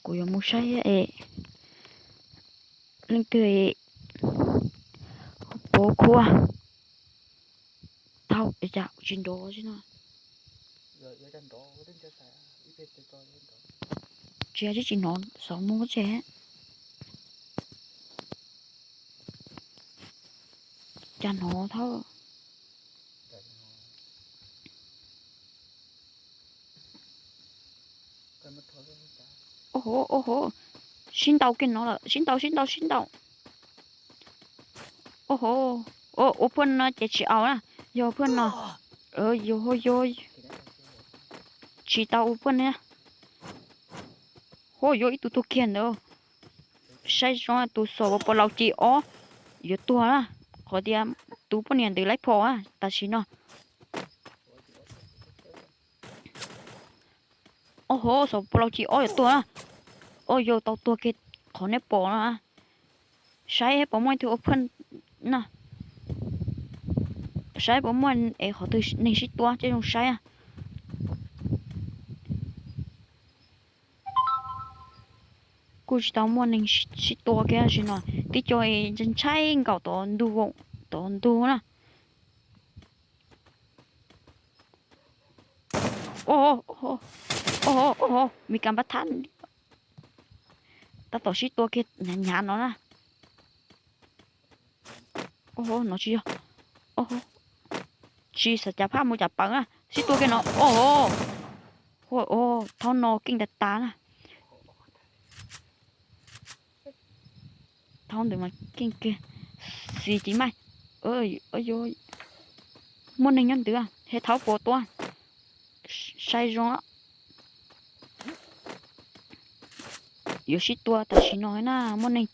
Kuv yuav mus saib es leej twg pov khua. Thaum cas tsis nrov tsis no. Tsis tsis nov xov muab tse. Cas nov thab. Ov, sib ntaus kiag no lawm, sib ntaus sib ntaus sib ntaus. Ov, ua phuaj no ces tsis aus na, yog phuaj no, yog, tsis tau ua phuaj na. Hu, yuav ib tug tuag kiag ntawd. Saib zoo tus xom pos laus ci ob yuav tuag na, qhov tias tus poj niam ntawd laib phom tam sim no. Ov, xom pos laus ci ob yuav tuag na. Ov, yog tau tuag kiag qhov nej pom no. Saib puas muaj ib tug ua phuaj na. Saib puas muaj es qhov twg neeg sib tua coj zoo saib. Kuj tsis tau muaj neeg sib tua kiag tam sim no, tib co ntshai nkaum tod ntug, tod ntug na. Ov, Meskas npab thab, tab tom sib tua kiag hnyav hnyav no na. Ov, no tsis yog, tsis xav cas phaj mus cas pawv na, sib tua kiag no. Ov, thaub no keej tas tas na. Thaub ntawd mas keej kiag, xis cis maij. Muaj neeg nyob ntawd, he thaub puas tua, saib zoo. Yuav sib tua tam sim no na, muaj neeg.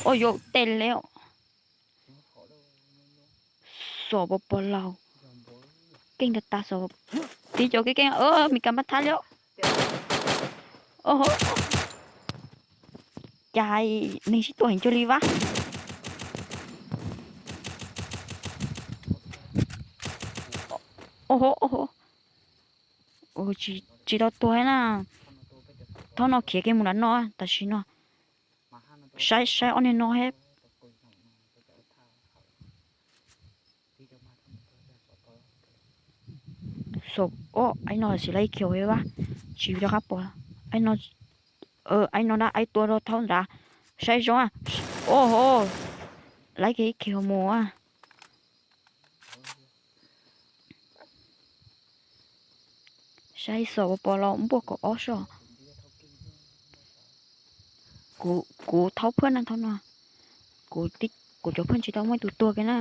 Ov, yus tej le. Xom pos pos laus, keej tas tas xom, tib co keej keej, Meskas npab thab li. Cas neeg sib tua heev cuag li vab. Tsis tau tuag na. Thaub no khiav kiag mus nram no tam sim no. Saib saib ob niag no he. Xom, aib no xiv laib khiav vab, tsis rov qab pom. Aib no na, aib tua rau thaub nrad, saib zoo. Ov, laib kiag ib khiav mus. Saib xom pos pos laus npuaj kaum ob soj. Kuv thaub phuaj na thaub no. Kuv cov phuaj tsis tau muaj ib tug tuag kiag na.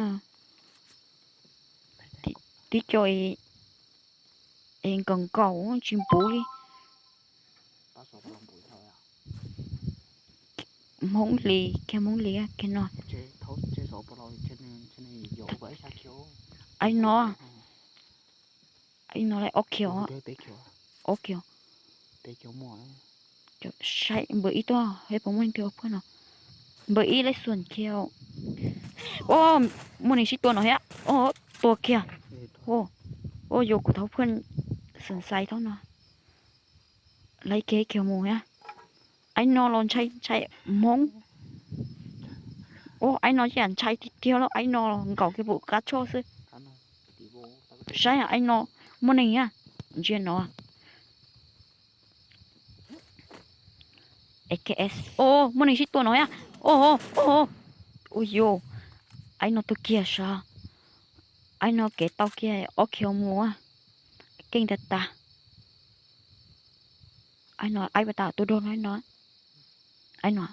Tib co es nkaus nkaus tsis npuv li. Hmoob li, kiag Hmoob li kiag no. Aib no, aib no lawm ob khiav, ob khiav. Saib npawg ib tuaj, saib puas muaj leej twg ua phuaj no. Npawg ib lawm xum kiag. Muaj neeg sib tua no thiab, tua kiag. Ua yus kuv thaub phuaj xeem xais thaub no. Laib kiag ib khiav mus thiab. Aib no los ntshai ntshai Hmoob. Aib no ntshai tiag tiag los aib no los nkaum kiag pum qab tshoj xwb. Saib aib no muaj neeg thiab. Ntsia no. Muaj neeg sib tua no thiab. Ua yus, aib no tuag kiag sav. Aib no kev tau kiag ob khiav mus. Keej tas tas. Aib no aib pas tas tua dog no no. Aib no.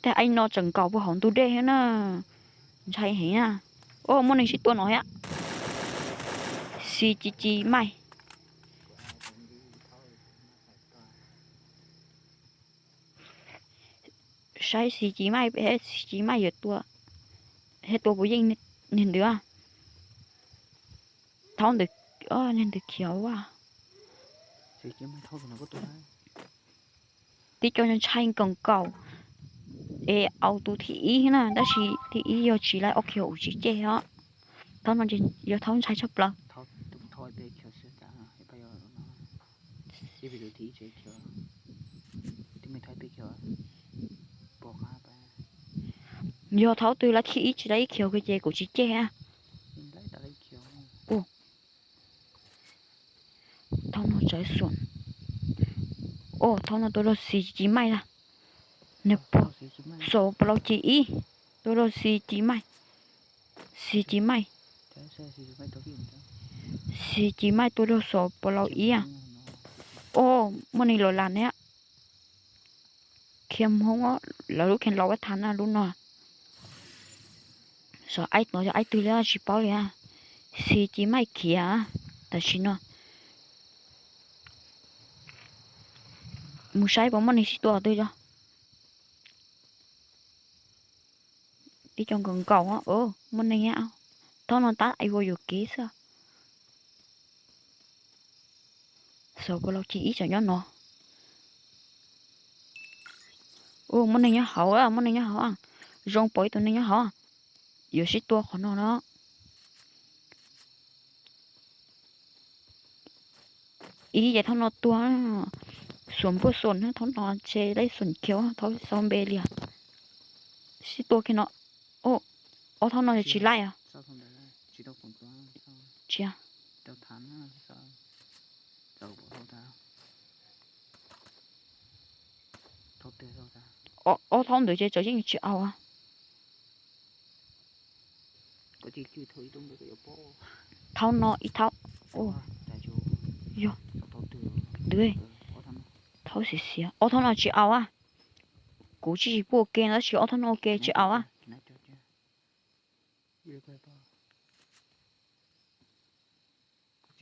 Tej aib no tseem nkaum puag hauv ntug dej thiab na. Ntshai heev na. Muaj neeg sib tua no thiab. Xis ci ci maij. Saib Xis Ci Maij, Xis Ci Maij yuav tua, thiab tua puas yeej niag ntawd. Thaub ntawd, niag ntawd khiav ua. Tib co ntshai nkaus nkaus, es au tus thib ib na, tab sis thib ib yog tsis laib ob khiav uas tsis cem os. Thaub no ces yog thaub ntshai tshaj plaws. Yog thaub twg laib thib ib tsis laib ib khiav ces kuv tsis cem. Thaub no tsawv xuam. Os, thaub no tua rau Xis Ci Maij na. Nws xaus pas laus ci ib, tua rau Xis Ci Maij. Xis Ci Maij, Xis Ci Maij tua rau xaus pas laus ib. Os, muaj neeg los las ne. Khiav Hmoob, lawv lub khiav laus ua thav na lub no. Xyov aib no yog aib twg li tsis paub li. Xis Ci Maij khiav tam sim no. Mus saib puas muaj neeg sib tua twg os. Tib co nkaus nkaus, muaj neeg. Thaub no tab ua yuam kev xwb. Xaus pas laus ci ib tseem nyob no. Ua muaj neeg nyob hauv, muaj neeg nyob hauv. Zoo pom ib tug neeg nyob hauv. Yuav sib tua qhov no no. Ib ces thaub no tua, xuam npuaj xuam na, thaub no ces laib xuam khiav, thaub xaus npe li. Sib tua kiag no. Ob thaub no tsis laib os. Tsis, ob thaub ntawd ces tsawv yeej tsis aus. Thaub no ib thaub. Yog, thaub xiav xiav, ob thaub no tsis aus. Kuv tsis tsis pub ua ke tab sis ob thaub no ua ke tsis aus.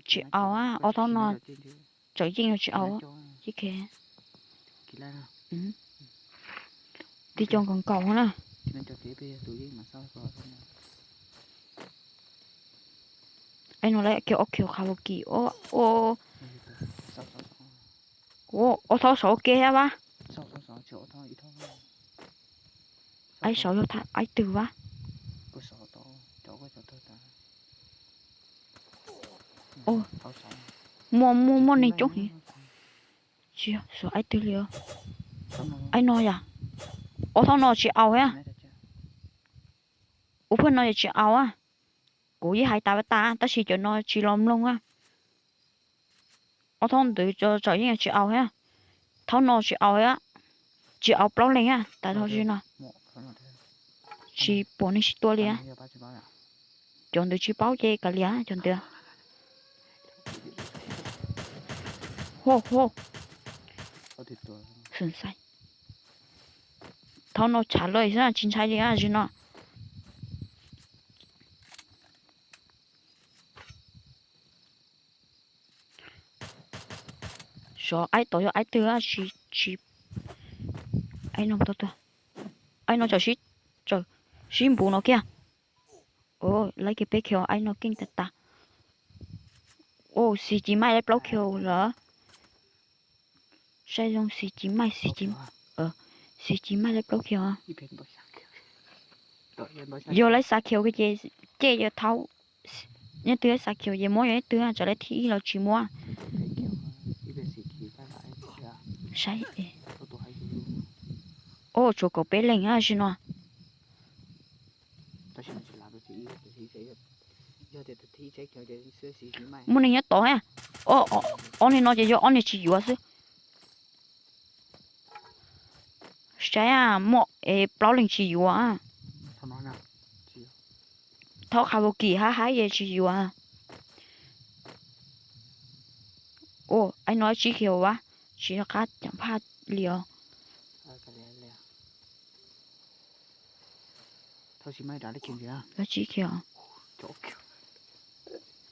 Tsis aus, ob thaub no tsawv yeej no tsis aus. Tib co nkaus nkaus na. Aib no lawv kiag ob khiav qhav vau kis. Ob thaub saud ua ke thiab vaj. Aib saud yog aib twg vaj? Muaj muaj muaj neeg coob heev. Tsis yog, xyov aib twg li. Aib no yom. Ob thaub no tsis aus thiab. Ua pheej no yog tsis aus. Kuv yeej hais tas tas tab sis cov no tsis los mloog. Ob thaub ntawd tsawv yeej tsis aus thiab. Thaub no tsis aus thiab. Tsis aus plaub leeg tas thaub no. Tsis pom neeg sib tua li. Cov ntawd tsis paub ces kav liam cov ntawd. Ho ho. Xwm xaim. Thaub no tshav lawm xwb tsis ntshai li zim no. Xyov aib tod yog aib twg tsis, aib no, aib no tsawm sib npuv no kiag. Laib kiag peb khiav aib no keej tas tas. Xis Ci Maij laib plaub khiav lawm. Saib zoo Xis Ci Maij, Xis Ci Maij laib plaub khiav. Yog laib xav khiav ces cej yog thaub. Nyob twg laib xav khiav ces muab, yog nyob twg tsam laib thib ib los tsis muab. Saib, o tsuas kaum peb leeg zim no. Muaj neeg nyob tod. Ob niag no ces yog ob niag tsis yuav xwb. Saib muaj plaub leeg tsis yuav. Thaub qhav vau kis hab hab es tsis yuav. Aib no tsib khiav vaj, tsis nco qab ceev phaj li os. Tsib khiav.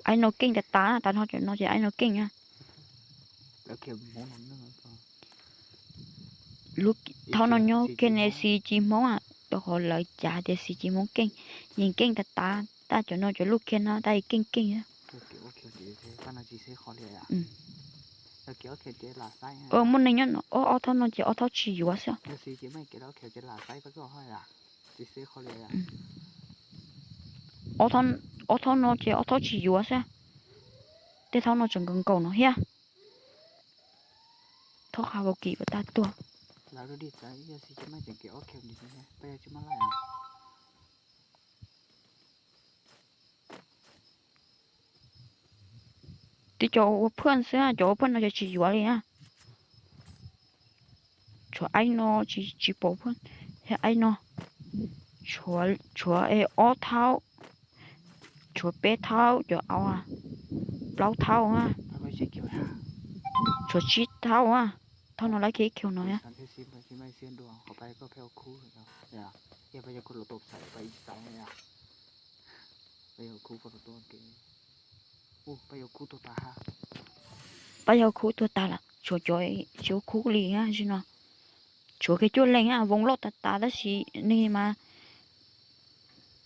Aib no keej tas tas, tas no ces aib no keej. Thaum no nyob kiag ne xis ci Hmoob, rau qhov lawv cav tias xis ci Hmoob keej, yeej keej tas tas, tab cov no cov lub kiag no tab keej keej. Muaj neeg nyob no, ob thaub no ces ob thaub tsis yuav xwb. Ob thaub no ces ob thaub tsis yuav xwb. Tej thaub no tseem nkaus nkaus no thiab. Thaub qab vau kim pas tag tuag. Tib cov ua phaj xwb, cov ua phaj no ces tsis yuav li na. Tshuav aib no tsis pom phaj, thiab aib no. Tshuav ob thaub, tshuav peb thaub cov au, plaub thaub, tshuav tsib thaub. Thaub no laib kiag ib khiaus no. Pab yog khub tuag tas lawm, tshuav cov tsis ua khub li na, no. Tshuav kiag cuaj leeg, voo loj tas tas tab sis nws mas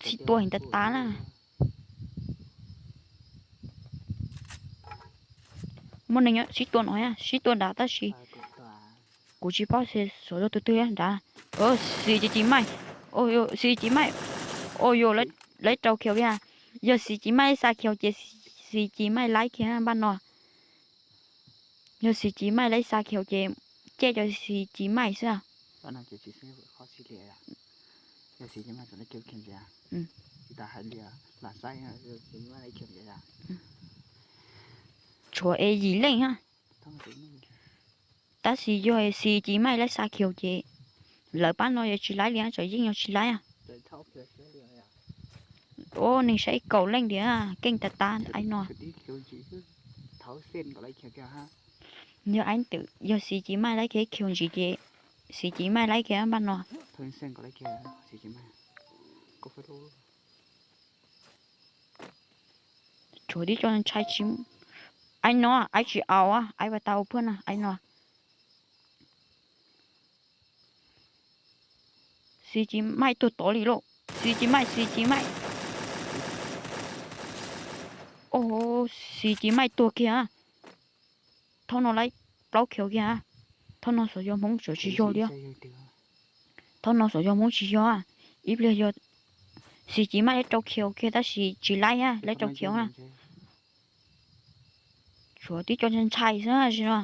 sib tua heev tas tas na. Muaj neeg sib tua no, sib tua nrad tab sis kuv tsis paub xyov yog tus twg nrad. Xis ci ci maij, xis ci maij, ua yus laib rau khiaus kiag. Yog xis ci maij laib xa khiaus ces xis ci maij laib kiag npaj no. Yog xis ci maij laib xa khiaus ces caij cov xis ci maij xwb. Tshuav es yim leej, tab sis yog xis ci maij laib xa khiaus ces lawv pab no yog tsis laib li, tsam yeej yog tsis laib. Ua neeg saib kaum leej tiag, keej tas tas aib no. Yog aib ntawm yog xis ci maij laib kiag khiaus ntsis ces xis ci maij laib kiag npaj no. Tshuav tib co ntshai tsis, aib no, aib tsis au, aib pas tau phaj na, aib no. Xis ci maij tuag tod li lauj, xis ci maij, xis ci maij. Xis ci maij tuag kiag. Thaub no laib plaub khiaus kiag. Thaub no xyov yog Hmoob tsis yog li. Thaub no xyov yog Hmoob tsis yog. Ib pliag yog xis ci maij laib rau khiaus kiag tab sis tsis laib, laib rau khiaus na. Tshuav tib co ntshai xwb no.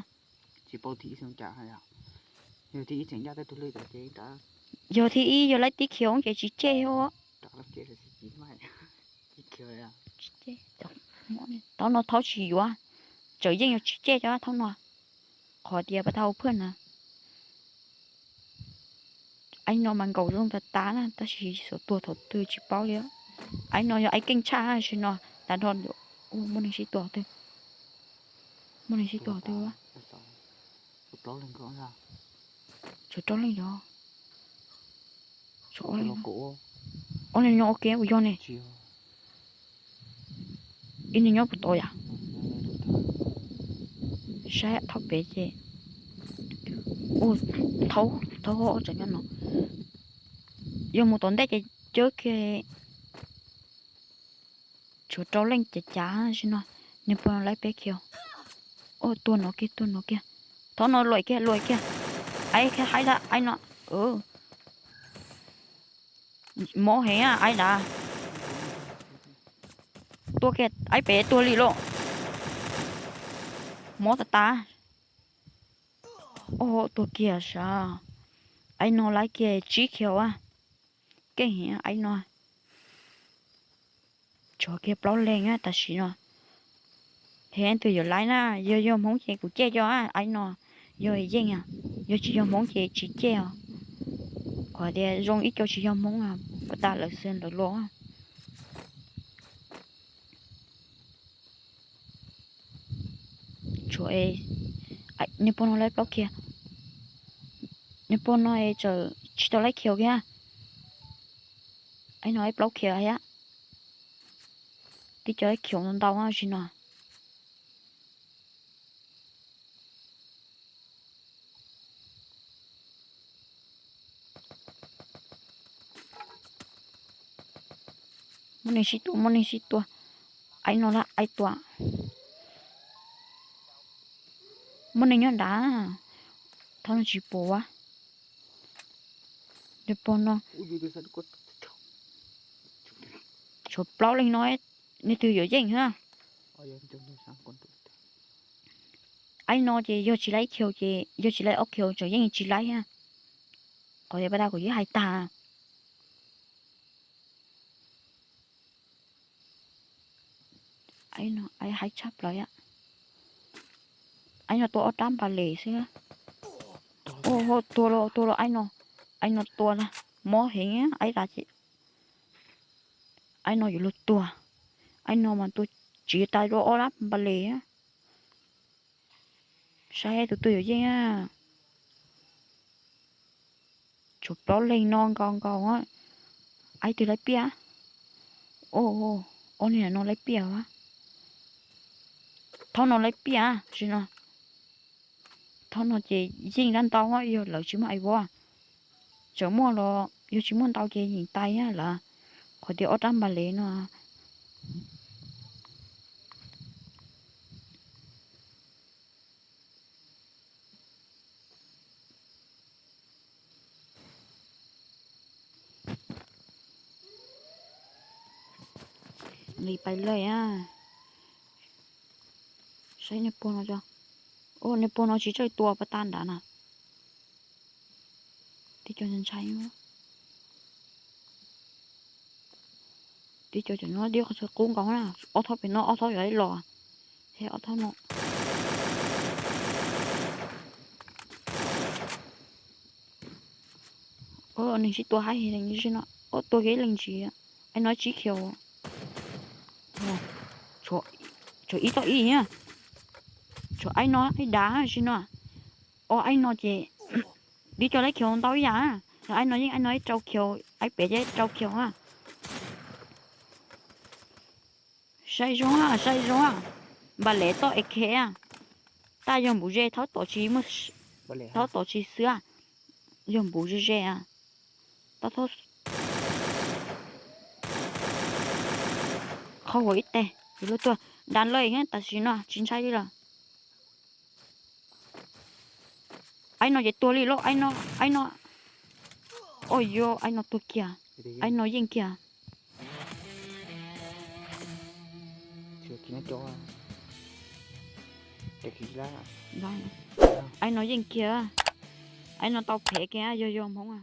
Yog thib ib yog laib tib khiaus ces tsis cem. Thaub no thaub tsis yuav, tsam yeej yog tsis cem cov thaub no. Qhov tias pas tau phaj na. Aib no mas nkaum zoo tas tas na tab sis xyov tuag thaum twg tsis paub li. Aib no yog aib keej tshaj sim no. Tag nrho muaj neeg sib tua twg? Muaj neeg sib tua twg? Tshuav rau leej yog, ob leeg nyob ua ke puas yog ne? Ib leeg nyob puas tod yom? Saib thaub pem ces, thaub, thaub ho tsam nyob no. Yog mus tom ntej ces cawb kiag. Tshuav rau leej cav cav sim no. Niag pog no laib peb khiaus. Ua tuag no kiag, tuag no kiag. Thaub no luam kiag, luam kiag. Aib kiag, haib dab aib no. Mob heev aib dab. Tuag kiag, aib pem tuag li lauj. Mob tas tas. Tuag kiag sav. Aib no laib kiag tsib khiaus. Keej heev aib no. Tshuav kiag plaub leeg tam sim no. He twg yuav laib na, yog yog Hmoob ces kuv cem cov aib no, yog yeej, yog tsis yog Hmoob ces tsis cem os. Qhov tias zoo ib co tsis yog Hmoob, puas tas lawv xwb lawv los. Tshuav, niag pog no laib plaub khiaus. Niag pog no es tseem tsis tau laib khiaus kiag. Aib no laib plaub khiaus thiab. Twb cov laib khiaus ntau ntau sim no. Muaj neeg sib tua, muaj neeg sib tua. Aib no lawm, aib tua. Muaj neeg nyob nrad. Thaum no tsis pom. Pog no tshuav plaub leeg no, nej twg yuav yeej na? Aib no ces yog tsis laib kiag ces yog tsis laib ob kiag tseem yeej tsis laib na. Qhov tias pas tas kuv yeej hais tag. Aib no aib haib tshaj plaws. Aib no tua ob rab npas les xwb. Tua los, tua los aib no, aib no tua na, mob heev aib tas ces aib no yuav luag tuag. Aib no mas tua tsiv tas dua ob rab npas les. Saib tus twg yuav yeej. Tshuav plaub leeg no nkaus nkaus. Aib twg laib piaj? Ob niag no laib piaj. Thaum no laib piaj tsis no. Thaum no ces yeej dab ntau, yog lawv tsis muaj aim vov. Tseem muaj los yog tsis muaj ntau ces yeej tais lawm. Qhov tias ob rab npas les no. Li pais lawm a. Saib nej puag no, nej puag no tsis txawj tua pas tas nrad na. Tib co ntshai, tib co cov no tib qhov qub nkaus na, ob thob pem no ob thob yuav los, thiab ob thob no. Neeg sib tua haib heev no, tua kiag ib leeg ntsis, aib no tsib khiaus. Tshuav ib toj ib, tshuav aib no aib dav tsis no. Ob aib no ces tib co laib khiaus ntau ib yam, aib no yeej aib no ib rau khiaus, aib pem ces ib rau khiaus. Saib zoo, saib zoo, npas les toj ek, tab yog npuv ze thaub tom tsis muaj, thaub tom tsis xwb, yog npuv ze ze. Qhov huam ib teg, yuav luag tuag, dav lawm tam sim no tsis ntshai li lawm. Aib no ces tuag li lauj, aib no, aib no. Ua yog aib no tuag kiag, aib no yeej kiag. Aib no yeej kiag, aib no tau phem kiag yog yog hmoov.